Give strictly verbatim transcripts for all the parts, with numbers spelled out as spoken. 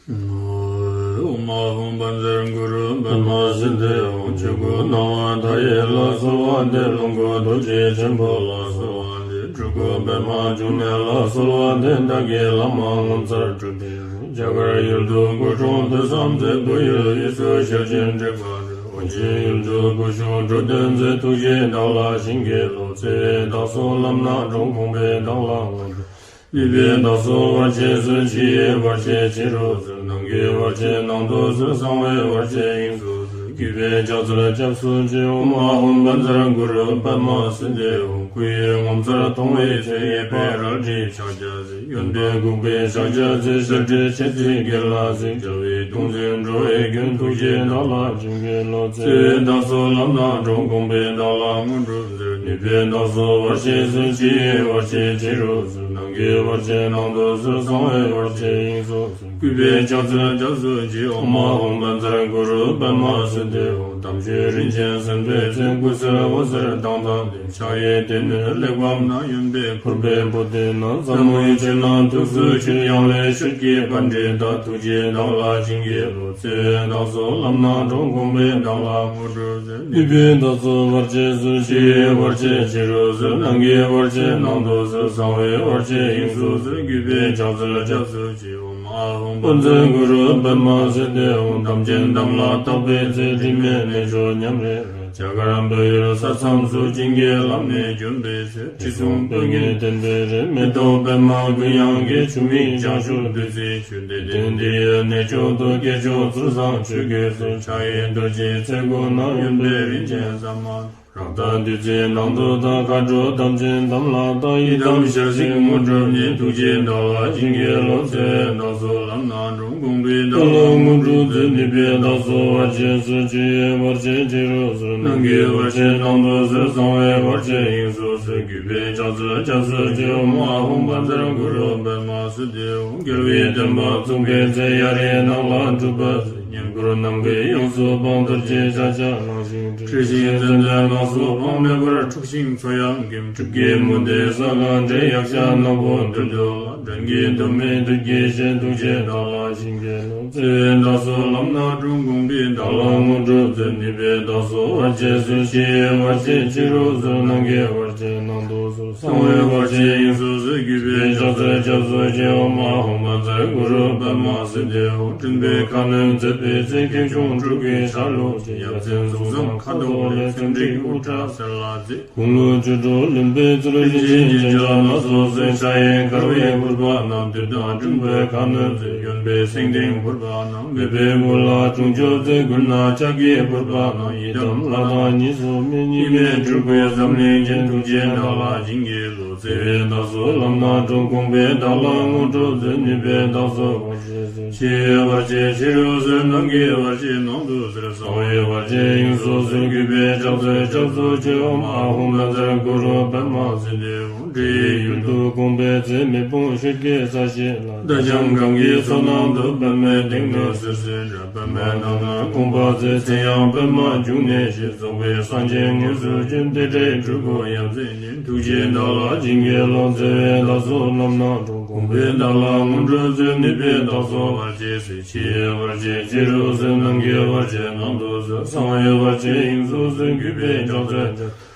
ཨོཾ་ཨཱཿཧཱུྃ་བཛྲ་གུ་རུ་པདྨ་སིདྡྷི་ཧཱུྃ། ཆོས་སྐུ་སྣང་བ་མཐའ་ཡས་ལ་གསོལ་བ་འདེབས། ལོངས་སྐུ་རྡོ་རྗེ་ཆེན་པོ་ལ་གསོལ་བ་འདེབས། སྤྲུལ་སྐུ་པདྨ་འབྱུང་གནས་ལ་གསོལ་བ་འདེབས། བདག་གི་བླ་མ་ངོ་མཚར་སྤྲུལ་པའི་རྒྱ་གར་ཡུལ་དུ་སྐུ་འཁྲུངས་དུས་བཟང་མཛད། བོད་ཡུལ་དབུས་སུ་ཞལ་བྱོན་དྲེགས་པ་འདུལ། ཨོ་རྒྱན་ཡུལ་དུ་སྐུ་བཞུགས་འགྲོ་དོན་མཛད། ཐུགས་རྗེས་བདག་ལ་བྱིན་གྱིས་རློབས། བརྩེ་བས་བདག་སོགས་ལམ་སྣ་དྲོངས། དགོངས་པས་བདག་ལ་ངོ་སྤྲོད། ནུས་པས་བདག་སོགས་བར་ཆད་སོལ། ཕྱི་ཡི་བར་ཆད་ཕྱི་རུ་སོལ། ནང་གི་བར་ཆད་ནང་དུ་སོལ། གསང་བའི་བར་ཆད་དབྱིངས་སུ་སོལ། གུས་པས་ཕྱག་འཚལ་སྐྱབས་སུ་མཆི། ཨོཾ་ཨཱཿཧཱུྃ་བཛྲ་གུ་རུ་པདྨ་སིདྡྷི་ཧཱུྃ། སྐུ་ཡི་ངོ་མཚར་མཐོང་བའི་ཚེ། གཡས་པས་རལ་གྲིའི་ཕྱག་རྒྱ་མཛད། གཡོན་པས་འགུགས་པའི་ཕྱག་རྒྱ་མཛད། ཞལ་བགྲད་མཆེ་གཙིགས་དགེ་ལ་གཟིགས། བྱ་བའི་དུང་འཛིན་འགྲོ་བའི་མགོན། ཐུགས་རྗེས་བདག་ལ་བྱིན་གྱིས་རློབས། བརྩེ་བས་བདག་སོགས་ལམ་སྣ་དྲོངས། དགོངས་པས་བདག་ལ་ངོ་སྤྲོད་མཛད། ནུས་པས་བདག་སོགས་བར་ཆད་སོལ། ཕྱི་ཡི་བར་ཆད་ཕྱི་རུ་སོལ། ནང་གི་བར་ཆད་ནང་དུ་སོལ། གསང་བའི་བར་ཆད་དབྱིངས་སུ་སོལ། གུས་པས་ཕྱག་འཚལ་སྐྱབས་སུ་མཆི། ཨོཾ་ཨཱཿཧཱུྃ་བཛྲ་གུ་རུ་པདྨ་སིདྡྷི་ཧཱུྃ། དམ་ཆོས་རིན་ཆེན་གསེར་མདོག་ཅན། སྐུ་གསེར་འོད་ཟེར་མདངས་དང་ལྡན། ཕྱག་གཡས་སྡེ་སྣོད་གླེགས་བམ་བསྣམས། གཡོན་པས་ཕུར་པའི་པུ་སྟི་བསྣམས། ཟབ་མོའི་ཆོས་རྣམས་ཐུགས་སུ་ཆུད། ཡང་ལེ་ཤོད་ཀྱི་པཎྜི་ཏ། ཐུགས་རྗེས་བདག་ལ་བྱིན་གྱིས་རློབས། བརྩེ་བས་བདག་སོགས་ལམ་སྣ་དྲོངས། དགོངས་པས་བདག་ལ་ངོ་སྤྲོད་མཛད། ནུས་པས་བདག་སོགས་བར་ཆད་སོལ། ཕྱི་ཡི་བར་ཆད་ཕྱི་རུ་སོལ། ནང་གི་བར་ཆད་ནང་དུ་སོལ། གསང་བའི་བར་ཆད་དབྱིངས་སུ་སོལ། གུས་པས་ཕྱག་འཚལ་སྐྱབས་སུ་མཆི། ཨོཾ་ཨཱཿཧཱུྃ་བཛྲ་གུ་རུ་པདྨ་སིདྡྷི་ཧཱུྃ། དམ་ཅན་དམ་ལ་བཏགས་པའི་ཚེ། དྲི་མེད་གནས་མཆོག་ཉམས་རེ་རེ། རྒྱ་གར་བོད་ཡུལ་ས་མཚམས་སུ། བྱིན་གྱིས་བརླབས་ནས་བྱོན་པའི་ཚེ། དྲི་བསུང་སྤོས་ངད་ལྡན་པའི་རི། མེ་ཏོག་པདྨ་ཀུན་དབྱངས་ཀྱི། ཆུ་མིག་བྱང་ཆུབ་བདུད་རྩིའི་ཆུ། བདེ་ལྡན་འདི་ཡི་གནས་མཆོག་ཏུ། སྐྱེས་མཆོག་ཚུལ་བཟང་ཆོས་ཀྱི་སྲོལ། ཕྱག་གཡས་རྡོ་རྗེའི་ཚལ་སྒོ་ན། གཡོན་པས་རིན་ཆེན་ཟ་མ་ཏོག། རཀྟ་བདུད་རྩིའི་ནང་དུ་དག། མཁའ་འགྲོ་དམ་ཅན་དམ་ལ་བཏགས། ཡི་དམ་ཞལ་གཟིགས་དངོས་གྲུབ་བརྙེས། ཐུགས་རྗེས་བདག་ལ་བྱིན་གྱིས་རློབས། བརྩེ་བས་བདག་སོགས་ལམ་སྣ་དྲོངས། དགོངས་པས་བདག་ལ་ངོ་སྤྲོད་མཛད། ནུས་པས་བདག་སོགས་བར་ཆད་སོལ། ཕྱི་ཡི་བར་ཆད་ཕྱི་རུ་སོལ། ནང་གི་བར་ཆད་ནང་དུ་སོལ། གསང་བའི་བར་ཆད་དབྱིངས་སུ་སོལ། གུས་པས་ཕྱག་འཚལ་སྐྱབས་སུ་མཆི། ཨོཾ་ཨཱཿཧཱུྃ་བཛྲ་གུ་རུ་པདྨ་སིདྡྷི་ཧཱུྃ། རྒྱལ་བའི་བསྟན་པ་བཙུགས་པའི་ཚེ། གཡའ་རིའི་ནགས་ལ་སྒྲུབ་པ་མཛད། བསྙེན་བཀུར་ནམ་མཁའི་དབྱིངས་སུ་འཕངས། རྡོ་རྗེ་ཕྱག་རྒྱ་བླངས་ཤིང་བསྒྲིལ། ཁྲོས་ཤིང་མཚན་ལྡན་ནགས་སུ་འཕངས། མེ་འབར་འཁྲུགས་ཤིང་མཚོ་ཡང་འགེམས། སྲིབ་ཀྱི་མུ་སྟེགས་ས་ག་འདྲེན། ཡཀྴ་ནག་པོ་འདུལ་མདོ་ལ། བྲན་གྱི་གདོད་མའི་བདུད་ཀྱི་གཤེད། ཐུགས་རྗེས་བདག་ལ་བྱིན་གྱིས་རློབས། བརྩེ་བས་བདག་སོགས་ལམ་སྣ་དྲོངས། དགོངས་པས་བདག་ལ་ངོ་སྤྲོད་མཛད། ནུས་པས་བདག་སོགས་བར་ཆད་སོལ། ཕྱི་ཡི་བར་ཆད་ཕྱི་རུ་སོལ། ནང་གི་བར་ཆད་ནང་དུ་སོལ། གསང་བའི་བར་ཆད་དབྱིངས་སུ་སོལ། གུས་པས་ཕྱག་འཚལ་སྐྱབས་སུ་མཆི། ཨོཾ་ཨཱཿཧཱུྃ་བཛྲ་གུ་རུ་པདྨ་སིདྡྷི་ཧཱུྃ། སྤྲིན་པའི་ཁ་གནོན་མཛད་པའི་ཚེ། ཁེངས་སྐྱུང་སྤྲུལ་སྐུའི་ཆ་ལུགས་ཅན། ཡབ་མཚན་གཟུགས་བཟང་ཁ་དོག་ལེགས། ཚེམས་འགྲིག་དབུ་སྐྲ་སེར་ལ་མཛེས། དགུང་ལོ་བཅུ་དྲུག་ལོན་པའི་ཚུལ། རིན་ཆེན་རྒྱན་ཆ་སྣ་ཚོགས་གསོལ། ཕྱག་གཡས་འཁར་བའི་ཕུར་པ་བསྣམས། བདུད་དང་འབྲིང་པོའི་ཁ་གནོན་མཛད། གཡོན་པས་སེང་ལྡེང་ཕུར་པ་བསྣམས། མོས་པའི་བུ་ལ་སྲུང་སྐྱོབ་མཛད། མགུལ་ན་ལྕགས་ཀྱི་ཕུར་པ་བསྣམས། ཡི་དམ་ལྷ་དང་གཉིས་སུ་མེད། གཉིས་མེད་སྤྲུལ་སྐུའི་འཛམ་གླིང་རྒྱན། ཐུགས་རྗེས་བདག་ལ་བྱིན་གྱིས་རློབས། བརྩེ་བས་བདག་སོགས་ལམ་སྣ་དྲོངས། དགོངས་པས་བདག་ལ་ངོ་སྤྲོད་མཛད། ནུས་པས་བདག་སོགས་བར་ཆད་སོལ། ཕྱི་ཡི་བར་ཆད་ཕྱི་རུ་སོལ། ནང་གི་བར་ཆད་ནང་དུ་སོལ། གསང་བའི་བར་ཆད་དབྱིངས་སུ་སོལ། གུས་པས་ཕྱག་འཚལ་སྐྱབས་སུ་མཆི། ཨོཾ་ཨཱཿཧཱུྃ་བཛྲ་གུ་རུ་པདྨ་སིདྡྷི་ཧཱུྃ། འདྲེ་ཡི་ཡུལ་དུ་དགོངས་པའི་ཚེ། མེ་དཔུང་ཤོད་ཀྱི་ས་གཞི་ལ། ཟླ་གྲངས་གང་གི་མཚོ་ནང་དུ། པདྨའི་སྟེང་ན་གསེར་སྲིན་འདྲ། པདྨའི་ནང་ན་དགོངས་པ་མཛད། མཚན་ཡང་པདྨ་འབྱུང་གནས་ཞེས། རྫོགས་པའི་སངས་རྒྱས་དངོས་སུ་བྱོན། རྟེན་འབྲེལ་སྤྲུལ་སྐུ་ཡབ་མཚན་ཉིད། ཐུགས་རྗེས་བདག་ལ་བྱིན་གྱིས་རློབས། བརྩེ་བས་བདག་སོགས་ལམ་སྣ་དྲོངས། དགོངས་པས་བདག་ལ་ངོ་སྤྲོད་མཛད། ནུས་པས་བདག་སོགས་བར་ཆད་སོལ། ཕྱི་ཡི་བར་ཆད་ཕྱི་རུ་སོལ། ནང་གི་བར་ཆད་ནང་དུ་སོལ། གསང་བའི་བར་ཆད་དབྱིངས་སུ་སོལ། གུས་པས་ཕྱག་འཚལ་སྐྱབས།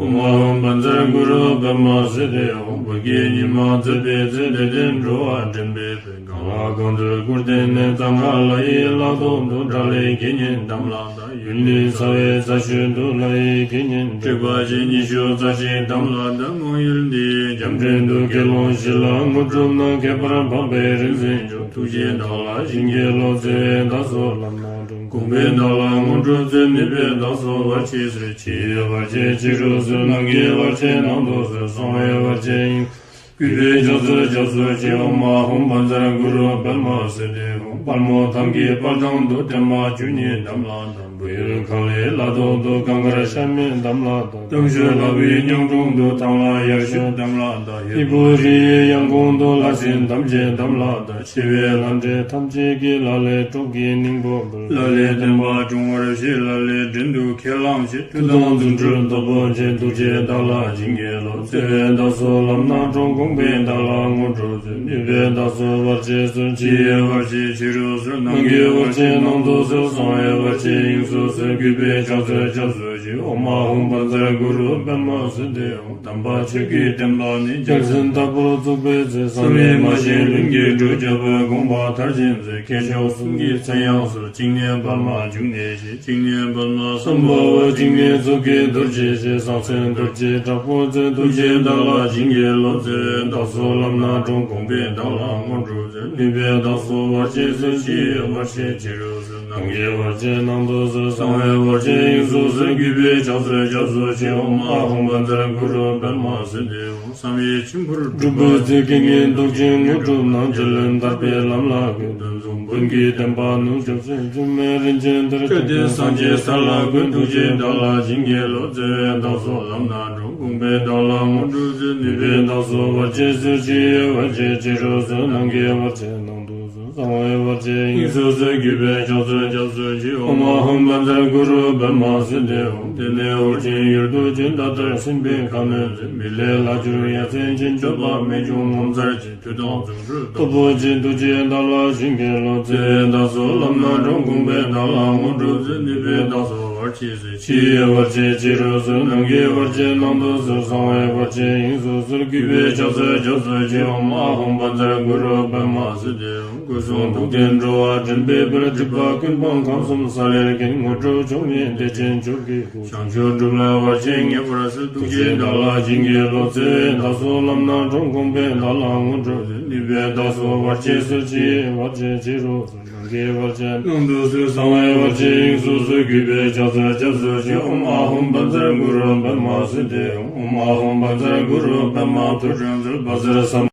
ཨོཾ་ཨཱཿཧཱུྃ་བཛྲ་གུ་རུ་པདྨ་སིདྡྷི་ཧཱུྃ། བོད་ཀྱི་ཉི་མ་མཛད་པའི་ཚེ། བདེ་ལྡན་འགྲོ་བ་འདྲེན་པའི་དཔལ། གང་ལ་གང་འདུལ་སྐུར་བསྟན་ནས། གཙང་ཁ་ལ་ཡི་ལ་ཐོག་ཏུ། དགྲ་ལྷའི་དགེ་བསྙེན་དམ་ལ་བཏགས། ཡུལ་ནི་ཚ་བའི་རྩ་ཤོད་དུ། ལྷ་ཡི་དགེ་བསྙེན་དྲེགས་པ་ཅན་ཉི་ཤུ་རྩ་གཅིག་དམ་ལ་བཏགས། མང་ཡུལ་འདི་ཡི་རྒྱ་འདྲེན་དུ། དགེ་སློང་བཞི་ལ་དངོས་གྲུབ་གནང་། ཁྱད་པར་འཕགས་པའི་རིག་འཛིན་མཆོག། ཐུགས་རྗེས་བདག་ལ་བྱིན་གྱིས་རློབས། བརྩེ་བས་བདག་སོགས་ལམ་སྣ་དྲོངས། དགོངས་པས་བདག་ལ་ངོ་སྤྲོད་མཛད། ནུས་པས་བདག་སོགས་བར་ཆད་སོལ། ཕྱི་ཡི་བར་ཆད་ཕྱི་རུ་སོལ། ནང་གི་བར་ཆད་ནང་དུ་སོལ། གསང་བའི་བར་ཆད་དབྱིངས། གུས་པས་ཕྱག་འཚལ་སྐྱབས་སུ་མཆི། ཨོཾ་ཨཱཿཧཱུྃ་བཛྲ་གུ་རུ་པདྨ་སིདྡྷི་ཧཱུྃ། དཔལ་མོ་ཐང་གི་དཔལ་ཐང་དུ། བརྟན་མ་བཅུ་གཉིས་དམ་ལ་བཏགས། གཡོན་གང་ལས་ལ་ཐོག་ཏུ་གང་དཀར་ཤ་མེད་དམ་ལ་བཏགས། དམ་ཆོས་ལྷ་བུའི་སྙིང་དྲུང་དུ་དང་ལ་ཡར་ཞུ་དམ་ལ་བཏགས། ཧས་པོ་རི་ཡའི་ཡང་གོང་དུ་ལྷ་སྲིན་ཐམས་ཅད་དམ་ལ་བཏགས། ཆེ་བའི་ལྷ་འདྲེ་ཐམས་ཅད་ཀྱིས་ལ་ལས་སྲོག་གི་སྙིང་པོ་འབུལ། ལ་ལས་བསྟན་པ་སྲུང་བར་བྱེད། ལ་ལས་བྲན་དུ་ཁས་བླངས་བྱེད། མཐུ་དང་རྫུ་འཕྲུལ་སྟོབས་པོ་ཆེ། ཐུགས་རྗེས་བདག་ལ་བྱིན་གྱིས་རློབས། བརྩེ་བས་བདག་སོགས་ལམ་སྣ་དྲོངས། དགོངས་པས་བདག་ལ་དངོས་གྲུབ་སྩོལ། ནུས་པས་བདག་སོགས་བར་ཆད་སོལ། ཕྱི་ཡི་བར་ཆད་ཕྱི་རུ་སོལ། ནང་གི་བར་ཆད་ནང་དུ་སོལ། གསང་བའི་བར་ཆད་དབྱིངས་སུ་སོལ། གུས་པས་ཕྱག་འཚལ་སྐྱབས་སུ་མཆི། ཨོཾ་ཨཱཿཧཱུྃ་བཛྲ་གུ་རུ་པདྨ་སིདྡྷི་ཧཱུྃ། དམ་པ་ཆོས་ཀྱི་བསྟན་པ་ནི། རྒྱལ་མཚན་ལྟ་བུར་བཙུགས་པའི་ཚེ། བསམ་ཡས་མ་བཞེངས་ལྷུན་གྱིས་གྲུབ། རྒྱལ་པོའི་དགོངས་པ་མཐར་ཕྱིན་མཛད། མཁས་མཆོག་གསུམ་གྱི་མཚན་ཡང་གསོལ། གཅིག་ནས་པདྨ་འབྱུང་གནས་ཞེས། གཅིག་ནས་པདྨ་སམྦྷ་ཝ། གཅིག་ནས་མཛུབ་དཀྱིས་རྡོ་རྗེ་ཞེས། གསང་མཚན་རྡོ་རྗེ་དྲག་པོ་མཛད། ཐུགས་རྗེས་བདག་ལ་བྱིན་གྱིས་རློབས། བརྩེ་བས་བདག་སོགས་ལམ་སྣ་དྲོངས། དགོངས་པས་བདག་ལ་དངོས་གྲུབ་སྩོལ། ནུས་པས་བདག་སོགས་བར་ཆད་སོལ། ཕྱི་ཡི་བར་ཆད་ཕྱི་རུ་སོལ། ནང་གི་བར་ཆད་ནང་དུ་སོལ། གསང་བའི་བར་ཆད་དབྱིངས་སུ་སོལ། གུས་པས་ཕྱག་འཚལ་སྐྱབས་སུ་མཆི། ཨོཾ་ཨཱཿཧཱུྃ་བཛྲ་གུ་རུ་པདྨ་སིདྡྷི་ཧཱུྃ། བསམ་ཡས་མཆིམས་ཕུར་སྒྲུབ་པའི་ཚེ། དཀའ་ངལ་བཟློག་ཅིང་དངོས་གྲུབ་གནང་། རྗེ་བློན་དར་པའི་ལམ་ལ་བཀོད། དོན་མཛོད་བོན་གྱི་བསྟན་པ་ནུབ་རྒྱབ་སོན། བཙུན་མའི་རིན་ཆེན་གཏེར་ཁྱོད་བསྟན་སངས་རྒྱས་ས་ལ་བཀོད། ཐུགས་རྗེས་བདག་ལ་བྱིན་གྱིས་རློབས། བརྩེ་བས་བདག་སོགས་ལམ་སྣ་དྲོངས། དགོངས་པས་བདག་ལ་དངོས་གྲུབ་སྩོལ། ནུས་པས་བདག་སོགས་བར་ཆད་སོལ། ཕྱི་ཡི་བར་ཆད་ཕྱི་རུ་སོལ། ནང་གི་བར་ཆད་ནང་དུ་སོལ། གསང་བའི་བར་ཆད་དབྱིངས་སུ་སོལ། གུས་པས་ཕྱག་འཚལ་སྐྱབས་སུ་མཆི། ཨོཾ་ཨཱཿཧཱུྃ་བཛྲ་གུ་རུ་པདྨ་སིདྡྷི་ཧཱུྃ། དེ་ནས་འོག་ཆེན་ཡུལ་དུ་བྱོན། ད་ལྟར་སེམས་དཔའི་ཁ་གནོན་མཛད། མི་ལས་ལྷག་གྱུར་ཡ་མཚན་ཅན། སྤྱོད་པ་རྨད་བྱུང་ངོ་མཚར་ཅན། མཐུ་དང་རྫུ་འཕྲུལ་སྟོབས་པོ་ཆེ། ཐུགས་རྗེས་བདག་ལ་བྱིན་གྱིས་རློབས། བརྩེ་བས་བདག་སོགས་ལམ་སྣ་དྲོངས། དགོངས་པས་བདག་ལ་དངོས་གྲུབ་སྩོལ། ནུས་པས་བདག་སོགས་བར་ཆད་སོལ། ཕྱི་ཡི་བར་ཆད་ཕྱི་རུ་སོལ། ནང་གི་བར་ཆད་ནང་དུ་སོལ། གསང་བའི་བར་ཆད་དབྱིངས་སུ་སོལ། གུས་པས་ཕྱག་འཚལ་སྐྱབས་སུ་མཆི། ཨོཾ་ཨཱཿཧཱུྃ་བཛྲ་གུ་རུ་པདྨ་སིདྡྷི་ཧཱུྃ། སྐུ་གསུང་ཐུགས་ལྡན་འགྲོ་བ་འདྲེན་པའི་དཔལ། སྒྲིབ་པ་ཀུན་སྤངས་ཁམས་གསུམ་ས་ལེར་མཁྱེན། དངོས་གྲུབ་མཆོག་བརྙེས་བདེ་ཆེན་མཆོག་གི་སྐུ། བྱང་ཆུབ་སྒྲུབ་ལ་བར་ཆད་ངེས་པར་སེལ། ཐུགས་རྗེས་བདག་ལ་བྱིན་གྱིས་རློབས། བརྩེ་བས་བདག་སོགས་ལམ་སྣ་དྲོངས། དགོངས་པས་བདག་ལ་དངོས་གྲུབ་སྩོལ། ནུས་པས་བདག་སོགས་བར་ཆད་སོལ། ཕྱི་ཡི་བར་ཆད་ཕྱི་རུ་སོལ། ནང་གི་བར་ཆད་ནང་དུ་སོལ། གསང་བའི་བར་ཆད་དབྱིངས་སུ་སོལ། གུས་པས་ཕྱག་འཚལ་སྐྱབས་སུ་མཆི། ཨོཾ་ཨཱཿཧཱུྃ་བཛྲ་གུ་རུ་པདྨ་སིདྡྷི་ཧཱུྃ། ཨོཾ་ཨཱཿཧཱུྃ་བཛྲ་གུ་རུ་པདྨ་ཐུགས་སྲས་མཛོད། བཛྲ་སམ།